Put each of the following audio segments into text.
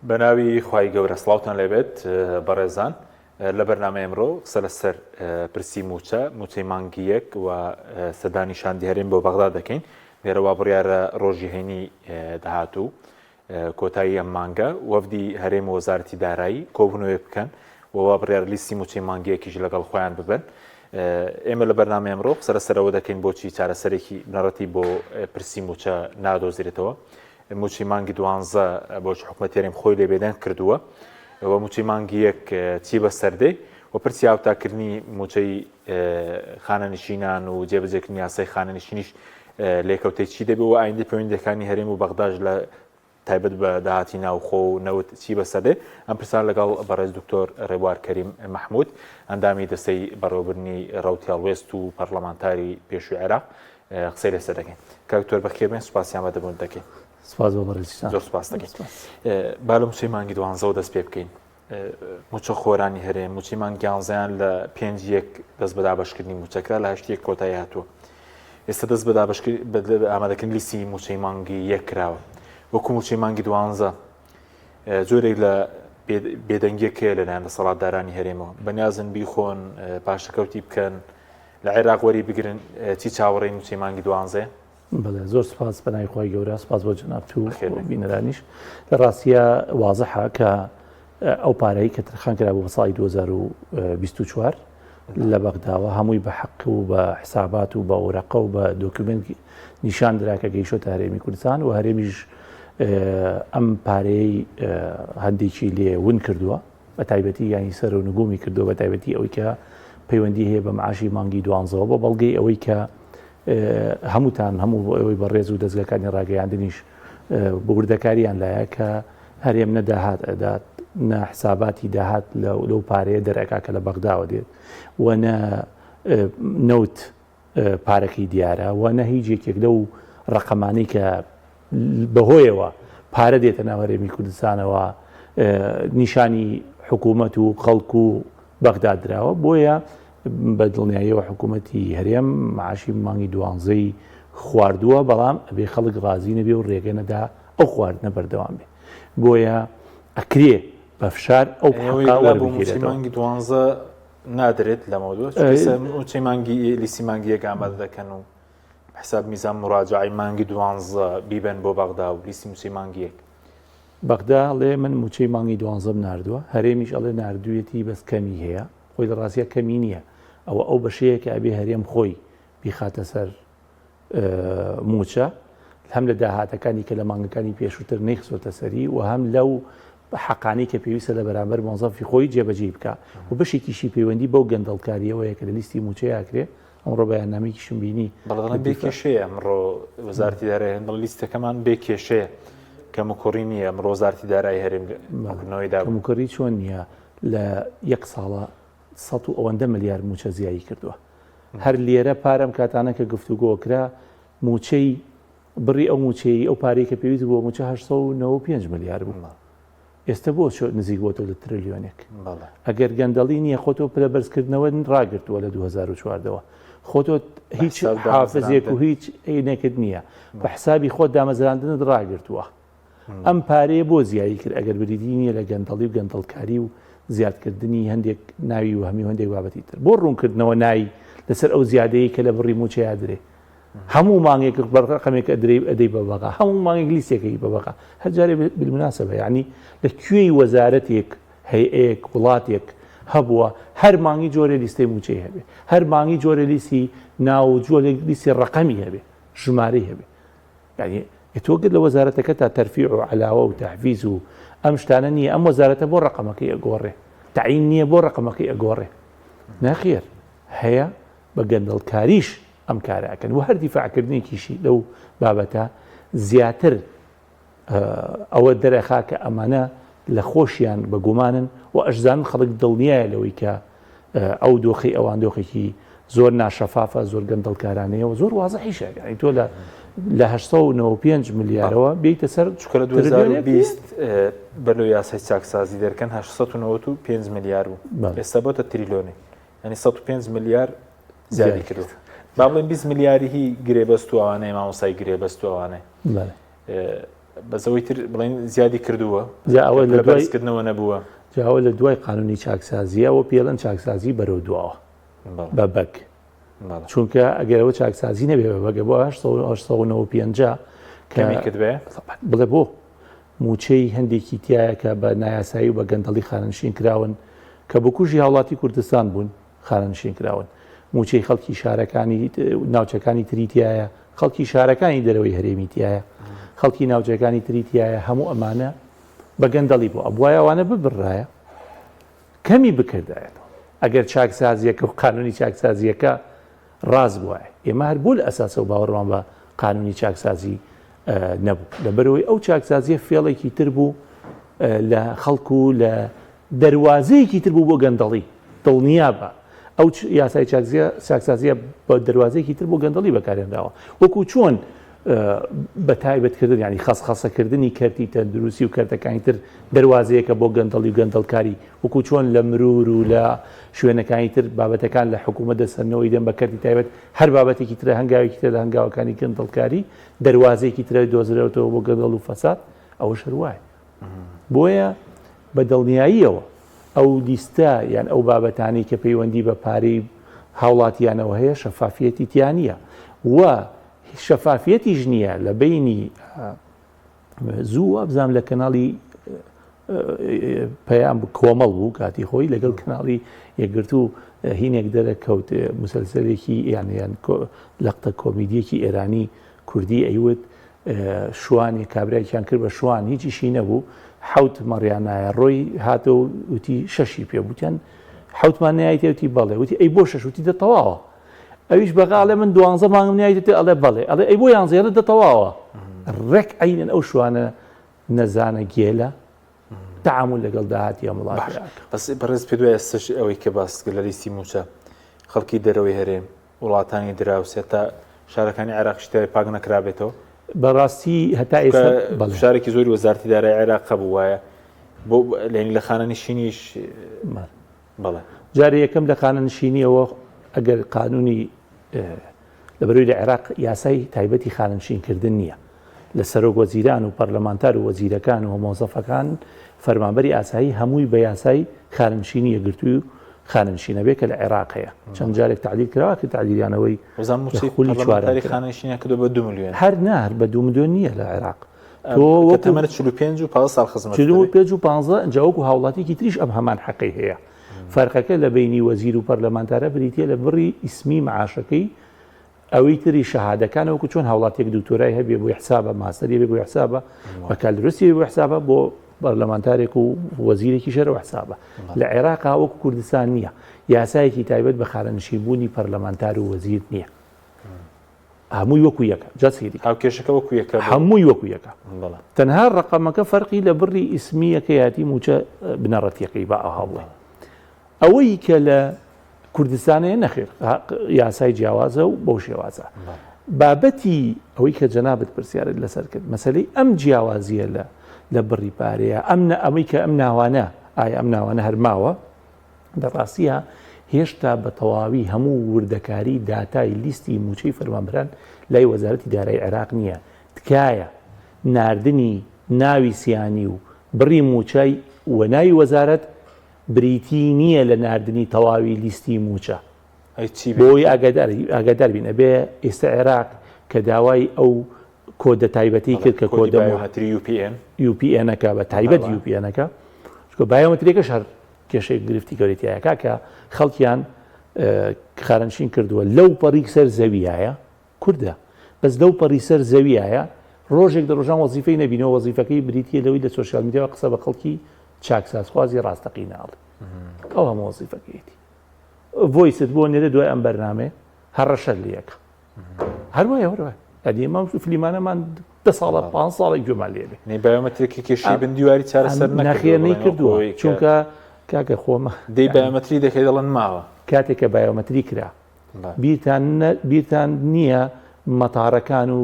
بەناوی خوای گەورە سڵاوتان لێبێت بەڕێزان لە بەرنامەی ئەمڕۆ قسە لەسەر پرسی موچە موچەی مانگی یەک و سەردانی شاندی هەرێم بۆ بەغدا دەکەین لێرەوە بڕیارە ڕۆژی هەینی داهاتوو کۆتایی ئەم مانگە وەفدی هەرێم و وەزارەتی دارایی کۆبوونەوەیەک بکەن و وا بڕیارە لیستی مووچەی مانگییەکیش لەگەڵ خۆیان ببەن. ئێمە لە بەرنامەی ئەمڕۆ قسە لەسەر ئەوە دەکەین بۆچی چارەسەرێکی بنەڕەتی بۆ پرسی مووچە نادۆزرێتەوە. مووچەی مانگی دوانزە بۆچی حکومەتی هەرێم خۆی لێ بێدەنگ کردووە و مووچەی مانگی یەک چی بەسەر دێ و پرسی هاوتاکردنی مووچەی خانەنشینان و جێبەجێکردنی یاسای خانەنشینیش لێکەوتەی چی دەبێت و ئایندەی پەیوەندییەکانی هەرێم و بەغداش لە تایبەت بە داهاتی ناوخۆ و نەوت چی بەسەر دێ؟ ئەم پرسانە لەگەڵ بەڕێز دکتۆر ڕێبوار کەریم مەحمود، ئەندامی دەستەی بەڕێوەبردنی ڕەوتی هەڵوێست و پەرلەمانتاری پێشووی عێراق قسەی لەسەر دەکەین. کاک دکتۆر بەخێر بێن، سوپاسی ئامادەبوونت دەکەین. سپاس بۆ بەڕێزیشتان. زۆر سپاس دەکەین. با لە مووچەی مانگی دوانزەوە دەست پێ بکەین. مووچە خۆرانی هەرێم مووچەی مانگی یانزەیان لە پێنج یەک دەست بە دابەشکردنی مووچە کرا لە هەشت یەک کۆتایی هاتووە ئێستا دەست بە دابەشکردن ئامادەکردنی لیستی مووچەی مانگی یەک کراوە وەکو مووچەی مانگی دوانزە جۆرێک لە بێدەنگیەک هەیە لەلایەن دەسەڵاتدارانی هەرێمەوە بەنیازن بیخۆن پاشەکەوتی بکەن لە عێراق وەری بگرن چی چاوەڕێی مووچەی مانگی دوانزەیە بەڵێ زۆر سپاس بەناوی خوای گەورە سپاس بۆ جەنابت و بینەرانیش لە ڕاستیە وازحە کە ئەو پارەی کە ترخان کرا بۆ ساڵی 2024 لە بەغداوە هەمووی بە حەق و بە حسابات و بە ئۆرەقە و بە دۆکیومنت نیشان درا کە گەیشتە هەرێمی کوردستان و هەرێمیش ئەم پارەی هەندێکی لێ ون کردووە بە تایبەتی یانی سەر و نگومی کردووە بە تایبەتی ئەوەی کە پەیوەندی هەیە بە معاشی مانگی دوانزەوە بە بەڵگەی ئەوەی کە هەمووتان هەموو بۆ ئێوەی بەڕێز و دەزگاکانی ڕاگەیاندنیش بە وردەکاریان لایە کە هەرێم نە داهات ئەدات نە حساباتی داهات لەو پارەیە دەرەکا کە لە بەغداوە دێت و نە نەوت پارەکەی دیارە و نە هیچ یەکێک لەو ڕقەمانەی کە بەهۆیەوە پارە دێتە ناو هەرێمی کوردستانەوە نیشانی حکوومەت و خەڵک و بەغدا دراوە بۆیە بە دڵنیاییەوە حکوومەتی هەرێم معاشی مانگی دوانزەی خواردووە بەڵام ئەبێ خەڵک ڕازی نەبێ و ڕێگە نەدا ئەو خواردنە بەردەوام بێ بۆیە ئەکرێ بە فشار ئەو حەقە وەربگیرێتەوە. مانگی دوانزە نادرێت لەمەودوا مووچەی مانگی لیستی مانگی یەک ئامادە دەکەن و حساب میزان مراجعی مانگی دوانزە بیبەن بۆ بەغدا و لیستی مووچەی مانگی یەک. بەغدا ئەڵێ من مووچەی مانگی دوانزەم ناردووە، هەرێمیش ئەڵێ ناردوویەتی بەس کەمی هەیە، خۆی لە ڕاستیا کەمی نییە، ئەوە ئەو بەشەیە کە ئەبێ هەرێم خۆی بیخاتە سەر مووچە، هەم لە داهاتەکانی کە لە مانگەکانی پێشووتر نەیخستۆتە سەری و هەم لەو حەقانەی کە پێویستە لە بەرامبەر مۆزەفی خۆی جێبەجێی بکا و بەشێکیشی پەیوەندی بەو گەندەڵکارییەوەیە کە لە لیستی مووچەیا ئەکرێ ئەمڕۆ بەیاننامەیەکیشم بینی. بەڵێ دەڵێن بێ کێشەیە ئەمڕۆ وەزارەتی دارایی هەرێم دەڵێ لیستەکەمان بێ کێشەیە کەموکوڕی نییە ئەمڕۆ وەزارەتی دارایی هەرێم کۆکردنەوەی دابوو. کەموکوڕی چۆن نییە لە یەک ساڵە سەد و ئەوەندە ملیار مووچە زیایی کردووە هەر لێرە پار ئەم کاتانە کە گفتوگۆ کرا مووچەی بڕی ئەو مووچەی ئەو پارەی کە پێویست بووە مووچە 895 ملیار بوو ئێستە بۆ چۆ نزیک بۆتەوە لە ترلیۆنێک؟ ئەگەر گەندەڵی نییە خۆ تۆ پلە بەرزکردنەوە ڕاگرتووە لە 2014 ەوە خۆ تۆ هیچ حافزێک و هیچ ئینێکت نییە بە حسابی خۆت دامەزراندنت ڕاگرتووە ئەم پارەیە بۆ زیایی کرد ئەگەر بریتی نییە لە گەندەڵی و گەندەڵکاری و زیادکردنی هەندێک ناوی و هەمی هەندێک بابەتی تر بۆ ڕوونکردنەوە نای لەسەر ئەو زیادەیە کە لە بڕی مووچەیا درێ هەموو مانگێک بە ڕەقەمێک ئەدرێی ئەدەی بە بەغا هەموو مانگێک لیستێکەی بە بەغا هەر جارێ بالمناسبە یعنی لە کوێی وەزارەتێک هەیئەیەک وڵاتێک هەبووە هەر مانگی جۆرێ لیستەی مووچەی هەبێ هەر مانگی جۆرێ لیستی ناو و جۆرێک لیستی ڕەقەمی هەبێ ژمارەی هەبێ یعنی تۆ گەر لە وەزارەتەکە تا تەرفیع و علاوە و تحفیز و ئەم شتانە نییە ئەم وەزارەتە بۆ ڕەقەمەکەی ئەگۆڕێ تعین نییە بۆ ڕەقەمەکەی ئەگۆڕێ ناخێر هەیە بە گەندەڵکاریش ئەم کارە ئەکەن و هەر دیفاعکردنێکیشی لەو بابەتە زیاتر ئەوە دەرەخا کە ئەمانە لە خۆشیان بە گومانن و ئەشزانن خەڵک دڵنیایە لەوەی کە ئەو دۆخی ئەوان دۆخێکی زۆر ناشەفافە زۆر گەندەڵکارانەیە و زۆر وازحیشە یعنی تۆ لە لە 895 ملیارەوە بیتە سەر چونکە لە 2020 بەلۆ یاسای چاکسازی دەرکەن 895 ملیار بوو ئێستا بۆتە تریلۆنێک یعنی 105 ملیار زیادی کردو با بڵێن 20 ملیاری هی گرێبەست و ئەوانەیە مامۆسای گرێبەست و ئەوانەیە. بەس ئەوەی تر بڵێن زیادی کردووە جا ئەوە لە دوای کردنەوە نەبووە. جا ئەوە لە دوای قانونی چاکسازیە ئەوە پێڵێن چاکسازی بەرەو دواوە بە بەگ چونکە ئەگەر ئەوە چاکسازی نەبێ بە بەگە بۆ 1995 کەمی کردبێ بڵێ بۆ موچەی هەندێکی تایە کە بە نایاسایی و بە گەندەڵی خانەنشین کراون کە بکوژی هاوڵاتی کوردستان بوون خانەنشین کراون. مووچەی خەڵکی شارەکانی ناوچەکانی تری تایە، خەڵکی شارەکانی دەرەوەی هەرێمی تایە، خەڵکی ناوچەکانی تری تایە، هەموو ئەمانە بە گەندەڵی بوو. ئەبوایە ئەوانە ببڕایە، کەمی بکردایەتەوە. ئەگەر چاکسازییەکە و قانونی چاکسازییەکە ڕاست بوایە. ئێمە هەر بۆ لە ئەساسەوە باوەڕمان بە قانونی چاکسازی نەبوو. لەبەرئەوەی ئەو چاکسازییە فێڵێکی تر بوو لە خەڵک و لە دەروازەیەکی تر بوو بۆ گەندەڵی، دڵنیابە ئەو یاسای چاکسازییە بە دەروازەیەکی تر بۆ گەندەڵی بەکارهێنراوە، وەکو چۆن بە تایبەتکردن یانی خەسخەسەکردنی کەرتی تەندروستی و کەرتەکانی تر دەروازەیەکە بۆ گەندەڵی و گەندەڵکاری، وەکو چۆن لە مرور و لە شوێنەکانی تر بابەتەکان لە حکوومەت دەسەننەوەی دەن بە کەرتی تایبەت، هەر بابەتێکی ترە هەنگاوێکی ترە لە هەنگاوەکانی گەندەڵکاری، دەروازەیەکی ترە دۆزرێتەوە بۆ گەندەڵ و فەساد، ئەوەش هەر وایە. بۆیە بە دڵنیاییەوە ئەو لیستە یان ئەو بابەتانەی کە پەیوەندی بە پارەی هاوڵاتیانەوە هەیە شەفافیەتی تیا نییە و شەفافیەتیش نییە لە بینی زوو وابزانام لە کەناڵی پەیام کۆمەڵ بوو کاتی خۆی لەگەڵ کەناڵی یەکگرتوو هینێک دەرەکەوت مسلسلێکی یان یان لەقتە کۆمیدیەکی ئێرانی کوردی ئەیوت شوانێک کابرایەکیان کرد بە شوان هیچ ئیشی نەبوو حەوت مەڕیان نایە ڕۆی هاتەوە وتی شەشی پێ بوتیان حوتمان نایتێ وتی بەڵێ وتی ئەی بۆ شەش وتی دە تەواوە ئەویش بەغا ئەڵێ من دوانزە مانگم نایتێ ئەڵێ بەڵێ ئەڵێ ئەی بۆ یانزە دە تەواوە ڕێک عینەن ئەو شوانە نەزانە گێلە تعامل لەگەڵ داهاتی ئەم وڵاتە باش بەس بەڕێز پێ دوای ئێستاش ئەوەی کە باست کرد لە لیستی مووچە خەڵکی دەرەوەی هەرێم وڵاتانی دراوسێ تا شارەکانی عێراقیش تای پاک نەکرابێتەوە؟ بەڕاستی هەتا ئێستا بەڵێ. فشارێکی زۆری وەزارەتی دارایی عێراق هەبوو وایە بۆ لە خانەنشینیش بەڵێ. جارێ یەکەم لە خانەنشینیەوە ئەگەر قانونی لەبەرئەوەی لە عێراق یاسای تایبەتی خانەنشینکردن نییە لە سەرۆک وەزیران و پەرلەمانتار و وەزیرەکان و مۆزەفەکان فەرمانبەری ئاسایی هەمووی بە یاسای خانەنشینی یەکگرتووی و خانەنشینە بێ کە لە عێراق هەیە چەند جارێک تعدیل کراوە کە تعدیلیانەوەی وەزان مووچەی خولی پەرلەمانتاری خانەنشینیان کردووە بە 2 ملیۆن هەر نا هەر بە 2 ملیۆن نییە لە عێراق تۆ وەکو تەمەنت 45 و 15 ساڵ خزمەت 45 و 15 ئینجا وەکو هاوڵاتیکی تریش ئەم هەمان حەقی هەیە فەرقەکە لە بەینی وەزیر و پەرلەمانتارە بریتیە لە بڕی ئیسمی معاشەکەی ئەوی تری شەهادەکانە وەکو چۆن هاوڵاتیەک دکتۆرای هەبێ بۆی حسابە ماستەری هەبێ بۆی حسابە بەکالریۆسی هەبێ بۆی حسابە بۆ پەرلەمانتارێک و وەزیرێکی شەرەوە حسابە لە عێراقا وەکو کوردستان نییە یاسایەکی تایبەت بە خانەنشین بوونی پەرلەمانتار و وەزیر نییە هەمووی وەکو یەکە جا سەیری هاوکێشەکە وەکو یەکە هەمووی وەکو یەکە تەنها ڕقەمەکە فەرقی لە بڕی ئیسمیەکەیەتی موچە بنەڕەتیەکەی با ئەوها بڵێ ئەوەی کە لە کوردستان هەیە نەخێر یاسای جیاوازە و بەو شێوازە. بابەتی ئەوەی کە جەنابت پرسیارت لەسەر کرد مەسەلەی ئەم جیاوازیە لە لە بڕی پارەیە ئەم نە ئەمەی کە ئەم ناوانە ئایا ئەم ناوانە هەر ماوە لە ڕاستیە هێشتا بە تەواوی هەموو وردەکاری داتای لیستی موچەی فەرمانبەران لای وەزارەتی دارایی عێراق نییە تکایە ناردنی ناوی سیانی و بڕی موچەی و ناوی وەزارەت بریتی نییە لە ناردنی تەواوی لیستی مووچە. ئەی چی بێت؟ بۆ ئەوەی ئاگادار بین ئەبێ ئێستا عێراق کە داوای ئەو کۆدە تایبەتی کرد کە کۆدە بایۆمەتری UPN UPN ەکە بە تایبەت UPN ەکە چونکە بایۆمەتریەکەش هەر کێشەی گرفتی گەورەی تیایە کاکە خەڵکیان خانەنشین کردووە لەو پەڕی سەر زەویایە کوردە بەس لەو پەڕی سەر زەویایە ڕۆژێک لە ڕۆژان وەزیفەی نەبینەوە وەزیفەکەی بریتیە لەوەی لە سۆشیال میدیاوە قسە بە خەڵکی چاکسازخوازی ڕاستەقینە ئەڵێ ئەو هەموو وەزیفەکەیەتی voice ت بۆ نێرە دوای ئەم بەرنامەیە هەڕەشە لەکە هەر وایە هەر وایە ئەدی ئێمە فلیمانەمان دە ساڵە پ ساڵێک گوێمان لێ بێ نەی بایۆمەترێکی کێشەی بن دیواری چارەسەر نەخێر نەیکردووە چونکە کاکە خۆمە دەی بایۆمەتری دەکەی دەڵێن ماوە کاتێک کە بایۆمەتری کرا بیرتان بیرتان نییە مەتارەکان و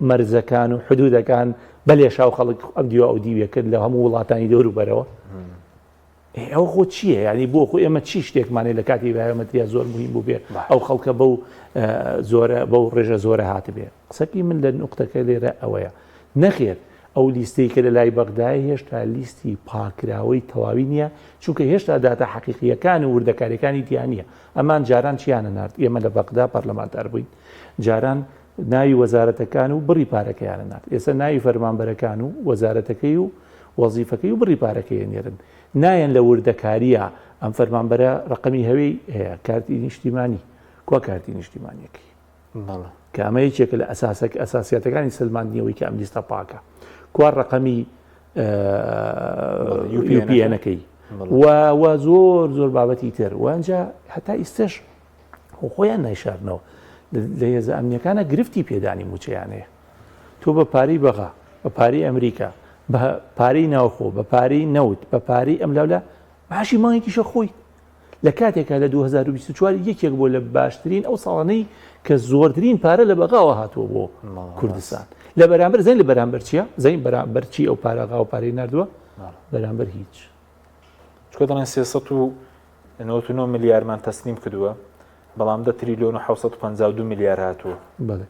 مەرزەکان و حدودەکان بە لێشاو خەڵک ئەم دیوە ئەو دیوێ کرد لە هەموو وڵاتانی دەوروبەرەوە ئەو خۆ چییە ینی بۆ خۆ ئێمە چی شتێکمانەیە لە کاتی بایۆمەتریا زۆر مهم بوو بێ ئەو خەڵکە بەو زۆرە بەو ڕێژە زۆرە هاتبێ قسەکی من لە نوقتەکە لێرە ئەوەیە نەخێر. ئەو لیستەی کە لە لای بەغدایە هێشتا لیستی پاکراوەی تەواوی نییە، چونکە هێشتا داتا حەقیقییەکان و وردەکارییەکانی تیا نییە. ئەمان جاران چییان ئەنارد؟ ئێمە لە بەغدا پەرلەمانتار بووین، جاران ناوی وەزارەتەکان و بڕی پارەکەیان ئەنارد. ئێستا ناوی فەرمانبەرەکان و وەزارەتەکەی و وەزیفەکەی و بڕی پارەکەی ئەنێرن. نایەن لە وردەکارییە، ئەم فەرمانبەرە ڕەقەمی هەوێی هەیە، کارتی نیشتیمانی، کوا کارتی نیشتیمانییەکەی؟ بەڵێ. کە ئەمە یەکێکە لە ئەساسە ئەساسیاتەکانی سەلماندنی ئەوەی کە ئەم لیستە پاکە. کوا ڕەقەمی UPN ەکەی و و زۆر زۆر بابەتی تر و ئەنجا هەتا ئیستش خۆیان نایشارنەوە لە هێزە ئەمنیەکانە گرفتی پێدانی موچەیان هەیە تۆ بە پارەی بەغا بە پارەی ئەمریکا بە پارەی ناوخۆ بە پارەی نەوت بە پارەی ئەم لاولا باشی مانگێکیشە خۆی لە کاتێکا لە 2024 یەکێک بووە لە باشترین ئەو ساڵانەی کە زۆرترین پارە لە بەغاوە هاتووە بۆ کوردستان لە بەرامبەر زین لە بەرامبەر چییە زین بەرامبەر چی ئەو پارەغا و پارەی نردووە بەرامبەر هیچ چکە دەڵێن 399 ملیارمان تەسلیم کردووە بەڵام دە تریلیۆن و 752 ملیار هاتووە بەڵێ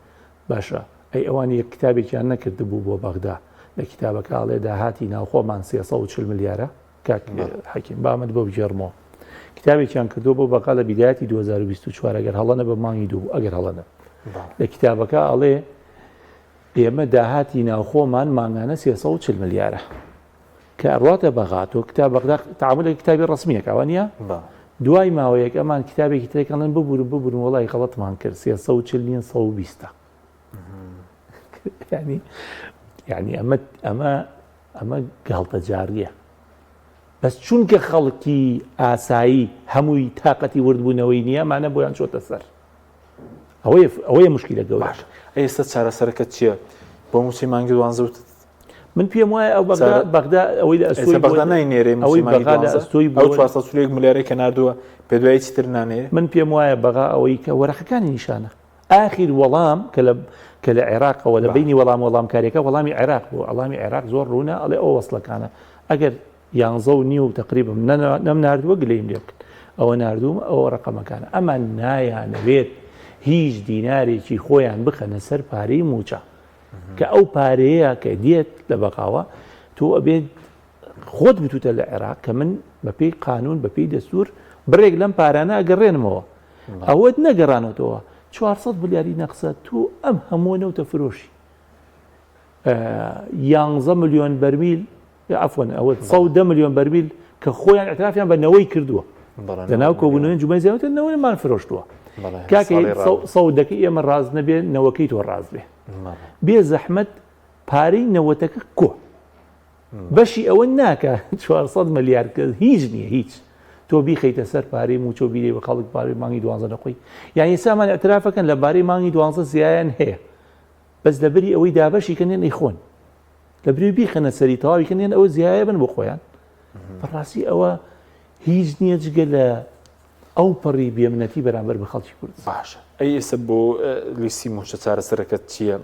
باشە ئەی ئەوان یەک کتابێکیان نەکردبوو بۆ بەغدا لە کتابەکە ئەڵێ داهاتی ناوخۆمان 340 ملیارە کاک حەکیم با ئەمەت بۆ بگێڕمەوە کتابێکیان کردووە بۆ بەغا لە بیدایەتی 2024 ئەگەر هەڵە نەبم مانگی دوو ئەگەر هەڵە نەبم لە کتابەکە ئەڵێ ئێمە داهاتی ناوخۆمان مانگانە 340 ملیارە کە ئەڕواتە بەغا تۆ کتاب بەغدا تعاملێک کتابی ڕسمیەکە ئەوە نییە دوای ماوەیەک ئەمان کتابێکی ترێک ئەڵێن ببورن ببورن وەڵی غەڵەتمان کرد 340 نیە 120 ینی یعنی ئەمە ئەمە ئەمە گاڵتەجاڕیە بەس چونکە خەڵکی ئاسایی هەمووی تاقەتی وردبوونەوەی نییە مانە بۆیان چۆتە سەر ئەوەیە ئەوەیە مشکلە گەورە باش ئێستا چارەسەرەکە چییە بۆ مووچەی مانگی دوانزە وتت من پێم وایە ئەو بەغدا بەغدا ئەوەی لە ئەستۆی بەغدا ناینێرێ ئەوەی بەغا لە ئەستۆی بۆ ئەو 441 ملیارەی کە ناردووە پێدوای چیتر نانێرێ من پێم وایە بەغا ئەوەی کە وەرەقەکانی نیشانە ئاخیر وەڵام کە لە کە لە عێراقەوە لە بەینی وەڵام وەڵامکاریەکە وەڵامی عێراق بوو وەڵامی عێراق زۆر ڕوونە ئەڵێ ئەو وەسڵەکانە ئەگەر یانزە و نیو تقریبم نەم ناردووە گلەیم لێ بکەن ئەوە ناردوومە ئەوە ڕقەمەکانە ئەمان نایانەوێت هیچ دینارێکی خۆیان بخەنە سەر پارەی موچە کە ئەو پارەیە کە دێت لە بەغاوە تۆ ئەبێت خۆت بتوتە لە عێراق کە من بەپێی قانون بەپێی دەستور بڕێک لەم پارانە ئەگەڕێنمەوە ئەوەت نەگەڕانەوەتەوە 400 ملیاری نەقسە تۆ ئەم هەموو نەوتە فرۆشی یانزە ملیۆن بەرمیل عفوەن ئەوە 110 ملیۆن بەرمیل کە خۆیان اعترافیان بە نەوەی کردووە لە ناو کۆبوونەوەی جومەی زیاتر نەوەمان فرۆشتووە کاکە سەودەکەی ئێمە ڕاست نەبێ نەوەکەی تۆ ڕاست بێ بێ زەحمەت پارەی نەوەتەکە کۆ بەشی ئەوە ناکا 400 ملیار کە هیچ نییە هیچ تۆ بیخەیتە سەر پارەی موچە و بیدەی بە خەڵک پارەی مانگی دوانزە نەخۆی یان ئێستامان اعترافەکەن لە بارەی مانگی دوانزە زیایان هەیە بەس لەبری ئەوەی دابەشی کەن یان ئەیخۆن لەبری بیخەنە سەری تەواوی کەن یان ئەوە زیایە بن بۆ خۆیان بەڕاستی ئەوە هیچ نییە جگە لە ئەو پەڕی بێمنەتی بەرامبەر بە خەڵکی کورد باشە ئەی ئێستا بۆ لیستی موچە چارەسەرەکە چییە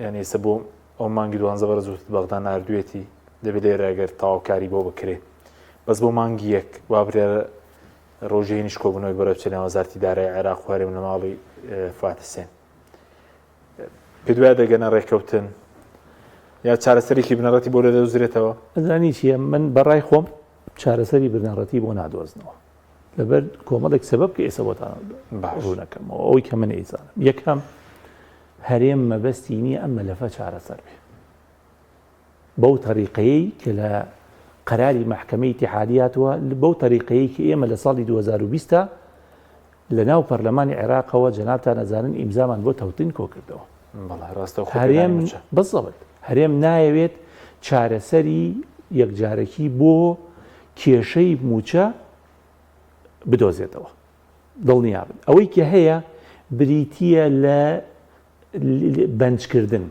یان ئێستا بۆ ئەو مانگی دوانزە بەرز وتت بەغدا ناردوێتی دەبێت لێرە ئەگەر تەواوکاری بۆ بکرێ بەس بۆ مانگی یەک وا بڕیارە ڕۆژی هەینیش کۆبوونەوەی بەرەو بچێت لە وەزارەتی دارایی عێراق و هەرێم لە ماڵی فواد حسێن پێت وایە دەگەنە ڕێککەوتن یا چارەسەرێکی بنەڕەتی بۆ لێ دەدۆزرێتەوە؟ ئەزانی چییە من بەڕای خۆم چارەسەری بنەڕەتی بۆ نادۆزنەوە لەبەر کۆمەڵێک سەبەب کە ئێستا بۆتان ڕوونەکەمەوە ئەوەی کە من ئەیزانم یەکەم هەرێم مەبەستی نییە ئەم مەلەفە چارەسەر بێ بەو تەریقەیەی کە لە قەراری مەحکەمەی ئیتیحادی هاتووە بەو تەریقەیەی کە ئێمە لە ساڵی 2020 لە ناو پەرلەمانی عێراقەوە جەنابتان ئەزانن ئیمزامان بۆ تەوتین کۆکردەوە هەرێم بزڵت هەرێم نایەوێت چارەسەری یەکجارەکی بۆ کێشەی موچە بدۆزێتەوە دڵنیابن ئەوەی کە هەیە بریتییە لە بەنجکردن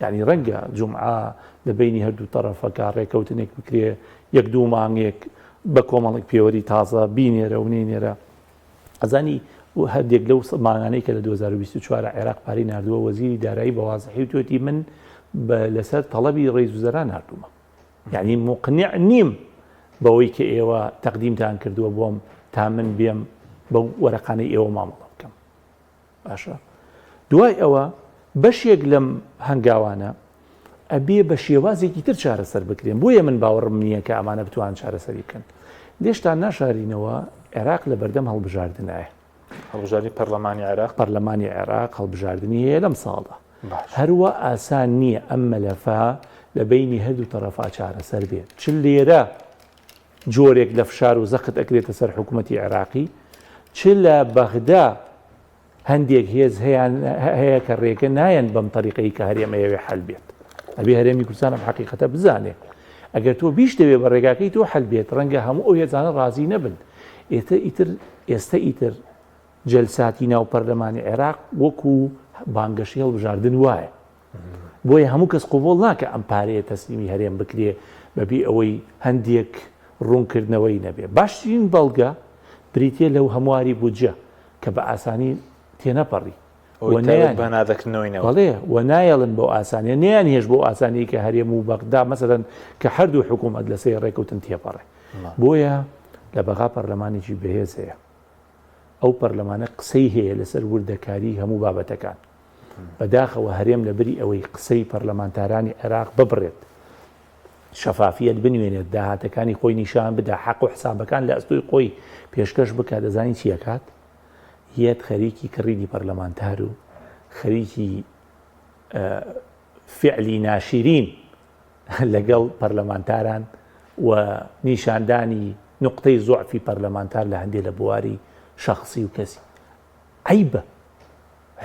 یعنی ڕەنگە جومعە لە بینی هەردوو تەرەفەکە ڕێکەوتنێک بکرێ یەک دوو مانگێک بە کۆمەڵێک پێوەری تازە بینێرە و نینێرە ئەزانی هەندێک لەو مانگانەی کە لە 2024 عێراق پارەی نردووە وەزیری دارایی بە وازحی وتوێتی من لەسەر تەڵەبی ڕیز وزەرا نردوومە یعنی مقنع نیم بەوەی کە ئێوە تەقدیمتان کردووە بۆم تا من بێم بەو وەرەقانەی ئێوە مامەڵە بکەم باشە دوای ئەوە بەشێک لەم هەنگاوانە. ئەبێ بە شێوازێکی تر چارەسەر بکرێن بۆیە من باوەڕم نییە کە ئەمانە بتوان چارەسەری بکەن لێشتان ناشارینەوە عێراق لە بەردەم هەڵبژاردنایە. هەڵبژاردنی پەرلەمانی عێراق؟ پەرلەمانی عێراق هەڵبژاردنی هەیە لەم ساڵدا. هەروا ئاسان نییە ئەم مەلەفە لە بەینی هەردوو تەڕەفا چارەسەر بێت. چ لێرە جۆرێک لە فشار و زەخت ئەکرێتە سەر حکوومەتی عێراقی، چ لە بەغدا هەندێک هێز هەیان هەیە کە ڕێگە نایەن بەم تەریقەی کە هەرێم ئەیەوێ حەل بێت. ئەبێ هەرێمی کوردستان ئەم حەقیقەتە بزانێ. ئەگەر تۆ بیشتەوێ بە ڕێگاکەی تۆ حەل بێت، ڕەنگە هەموو ئەو هێزانە ڕازی نەبن. ئێتە ئیتر ئێستە ئیتر جەلساتی ناو پەرلەمانی عێراق وەکو بانگەشەی هەڵبژاردن وایە. بۆیە هەموو کەس قبوڵ ناکە ئەم پارەیە تەسلیمی هەرێم بکرێ بەبێ ئەوەی هەندێک ڕوونکردنەوەی نەبێ. باشترین بەڵگە بریتیە لەو هەمواری بودجە کە بە ئاسانی تێنەپەڕی و تایبەت بە نادەکردنەوەی نەوت. بەڵێ و نایەڵن بەو ئاسانیە نەیانهێشت بەو ئاسانیەی کە هەرێم و بەغدا مەسەلەن کە هەردوو حکوومەت لەسەری ڕێکەوتن تێپەڕێ. بۆیە لە بەغا پەرلەمانێکی بەهێز هەیە. ئەو پەرلەمانە قسەی هەیە لەسەر وردەکاری هەموو بابەتەکان. بەداخەوە هەرێم لەبری ئەوەی قسەی پەرلەمانتارانی عێراق ببڕێت، شەفافیەت بنوێنێت، داهاتەکانی خۆی نیشان بدا، حەق و حسابەکان لە ئەستۆی خۆی پێشکەش بکات، دەزانی چی ئەکات؟ یەت خەریکی کڕینی پەرلەمانتار و خەریکی فعلی ناشیرین لەگەڵ پەرلەمانتاران و نیشاندانی نوقتەی زوعفی پەرلەمانتار لە هەندێ لە بواری شەخسی و کەسی. عەیبە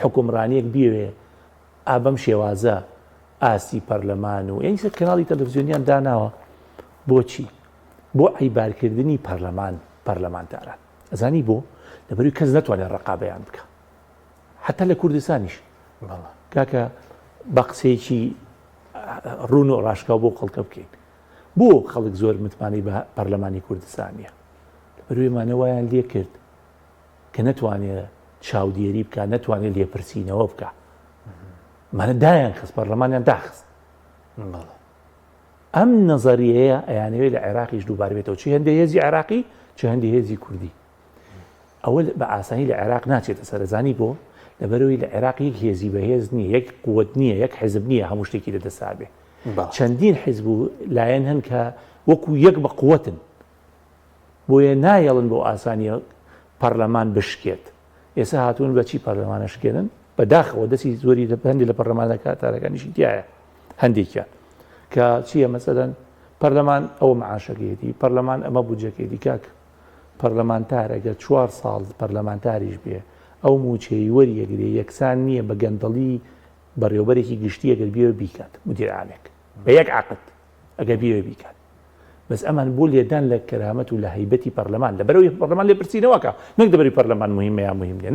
حوکمڕانیەک بیەوێ ئا بەم شێوازە ئاستی پەرلەمان و یانی سەر کەناڵی تەلەفزیۆنیان داناوە بۆچی؟ بۆ عەیبارکردنی پەرلەمان پەرلەمانتاران. ئەزانی بۆ؟ لەبەروی کەس نەتوانێت ڕقابەیان بکە حتا لە کوردستانیش کاکە بە قسەیەکی ڕوون و ڕاشکاو بۆ خەڵکە بکەین بۆ خەڵک زۆر متمانەی بە پەرلەمانی کوردستانیە لەبەروێمانە وایان لێ کرد کە نەتوانێت چاودێری بکە نەتوانێت لێپرسینەوە بکە مانە دایان خست پەرلەمانیان داخست ئەم نەزەریەیە ئەیانەوێت لە عێراقیش دووبارە بێتەوە چ هەندێ هێزی عێراقی چ هەندێ هێزی کوردی ئەوە بە ئاسانی لە عێراق ناچێتە سەرزانی بۆ لەبەرەوەی لە عێراق یەک هێزی بەهێز نییە یەک قوت نییە یەک حزب نییە هەموو شتێکی لە دەسا بێ چەندین حزب و لایەن هەن کە وەکو یەک بە قوتن بۆیە نایەڵن بۆ ئاسانیە پەرلەمان بشکێت ئێستا هاتوون بە چی پەرلەمانە شکێنن بەداخەوە دەستی زۆری لە هەندێک لە پەرلەمانەکاتارەکانیشی تایە هەندێکیان کە چییە مەسەلەن پەرلەمان ئەوە معاشەکەیەتی پەرلەمان ئەمە بودجەکەیەتی کاک پەرلەمانتار ئەگەر چوار ساڵ پەرلەمانتاریش بێ ئەو موچەی وەریەگرێ یەکسان نییە بە گەندەڵی بەڕێوبەرێکی گشتی ئەگەر بیەوێ بیکات مدیر عامێک بە یەک عقد ئەگەر بیەوێ بیکات بەس ئەمان بۆ لێدان لە کەرامەت و لە هەیبەتی پەرلەمان لەبەرەوەی پەرلەمان لێپرسینەوەکە نەک دەبەری پەرلەمان مهمە یا مهم نیە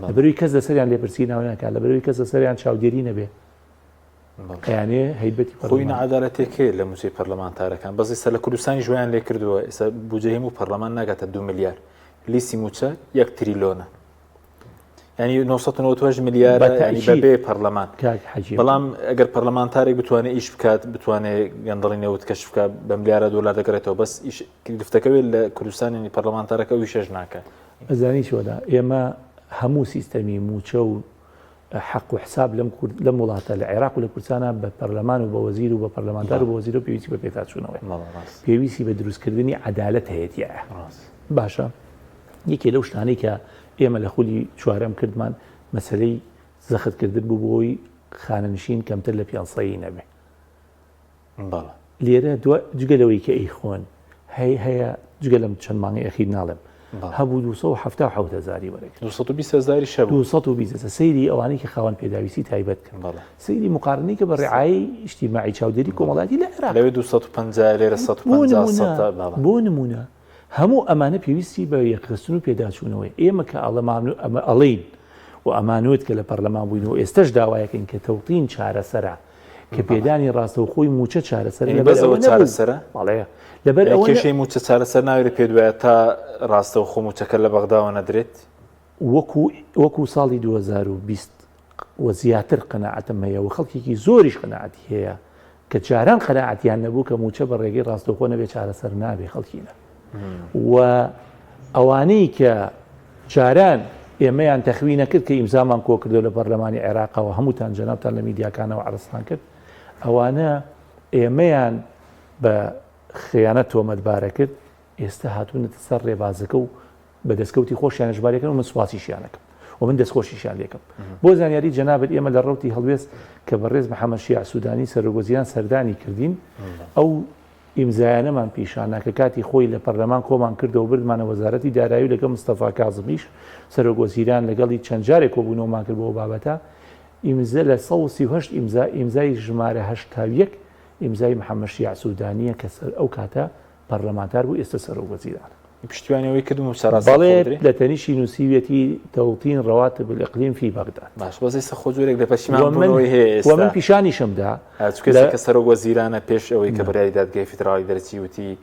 لەبەروی کەس لەسەریان لێپرسینەوە ناکات لەبەروی کەس لەسەریان چاودێری نەبێ ئەیانێ هەیبەتی خۆی نەعادالەتێک هەیە لە مووچەی پەرلەمانتارەکان بەس ئێستا لە کوردستانی ژویان لێ کردووە ئێستا بودجەی هەموو پەرلەمان ناگاتە دو ملیار لیستی مووچە یەک تریلۆنە ینی 998 ملیار بەبێ پەرلەمان بەڵام ئەگەر پەرلەمانتارێک بتوانێت ئیش بکات بتوانێت گەندەڵی نەوت کەش بکات بە ملیارە دۆلار دەگەڕێتەوە بەس ئیش گرفتەکەوێت لە کوردستانی پەرلەمانتارەکە ئەوی شەش ناکات ئەزانی چۆدا ئێمە هەموو سیستەمی موچە و حەق و حساب لەم کورد لەم وڵاتە لە عێراق و لە کوردستانا بە پەرلەمان و بە وەزیر و بە پەرلەمانتار و بە وەزیرەوە پێویستی بە پێداچوونەوەیە پێویستی بە دروستکردنی عەدالەت هەیە تیایە باشە یەکێ لەو شتانەی کە ئێمە لە خولی چوارەم کردمان مەسەلەی زەختکردن بوو بۆی خانەنشین کەمتر لە پێنسەیی نەبێ بەڵێ. لێرە دوا جگە لەوەی کە ئەیخۆن هەی هەیە جگە لەم چەند مانگەی ئەخیر ناڵێم هەبوو 277 هەزاری وەرەگرت 220 هەزاریش هەبوو 220 هەزار سەیری ئەوانەی کە خاوەن پێداویستی تایبەت کە بەڵێ. سەیری مقارنەی کە بە ڕعایەی ئیجتیماعی چاودێری کۆمەڵایەتی لە عێراق لەوێ 250 لێرە بۆ 150 نمونە سەتە بەڵێ. بۆ نمونە هەموو ئەمانە پێویستی بە یەکخستن و پێداچوونەوەیە. ئێمە کە ئەڵێمان ئەمە ئەڵێین و ئەمانوت کە لە پەرلەمان بووین و ئێستەش داوایەکەین کە تەوتین چارەسەرە، کە پێدانی ڕاستەوخۆی مووچە چارەسەرە یعنی لەبەر بەس ئەوە ئەوە نەبوو. چارەسەرە؟ بەڵێ. لەبەر یعنی ئەوە نە- کێشەی مووچە چارەسەر ناوێت پێت وایە تا ڕاستەوخۆ مووچەکە لە بەغداوە نەدرێت؟ وەکو وەکو ساڵی 2020 و زیاتر قەناعەتم هەیە و خەڵکێکی زۆریش قەناعەتی هەیە کە جاران قەناعەتیان نەبوو کە مووچە بە ڕێگەی ڕاستەوخۆ نەبێ چارەسەر نابێ خەڵکینە و ئەوانەی کە جاران ئێمەیان تەخوی نەکرد کە ئیمزامان کۆکردەوە لە پەرلەمانی عێراقەوە هەمووتان جەنابتان لە میدیاکانەوە عەرزتان کرد. ئەوانە ئێمەیان بە خیانەت تۆمەتبارە کرد، ئێستا هاتوونەتە سەر ڕێبازەکە و بە دەستکەوتی خۆشیان هەژماریەکەن و من سوپاسیشیان ئەکەم و من دەستخۆشیشیان لێکەم. بۆ زانیاری جەنابت ئێمە لە ڕەوتی هەڵوێست کە بەڕێز محەمەد شیاع سودانی سەرۆکوەزیران سەردانی کردین ئەو ئیمزایانەمان پیشانا کە کاتی خۆی لە پەرلەمان کۆمان کردەوە بردمانە وەزارەتی دارایی و لەگەڵ مستەفا کازمیش سەرۆکوەزیران لەگەڵی چەند جارێک کۆبوونەوەمان کرد بۆ ئەو بابەتە ئیمزا لە 138 ئیمزا ئیمزای ژمارە 81 ئیمزای محەمەد شیاع سودانیە کە سەر ئەو کاتە پەرلەمانتار بوو ئێستا سەرۆک وەزیرانە. پشتیوانی ئەوەی کرد مووچە ڕاستەوخۆ بەڵێ بدرێ؟ لە تەنیشتی نووسیویەتی توطین رواتب الاقلیم فی بغداد. باش بەس ئێستا خۆ جۆرێک لە پەشیمان ومن بوونەوەی هەیە ومن ئێستا. پیشانیشم دا چونکە لە ئێستا کە سەرۆک وەزیرانە پێش ئەوەی کە بڕیاری دادگای فیدراڵی دەرچی وتی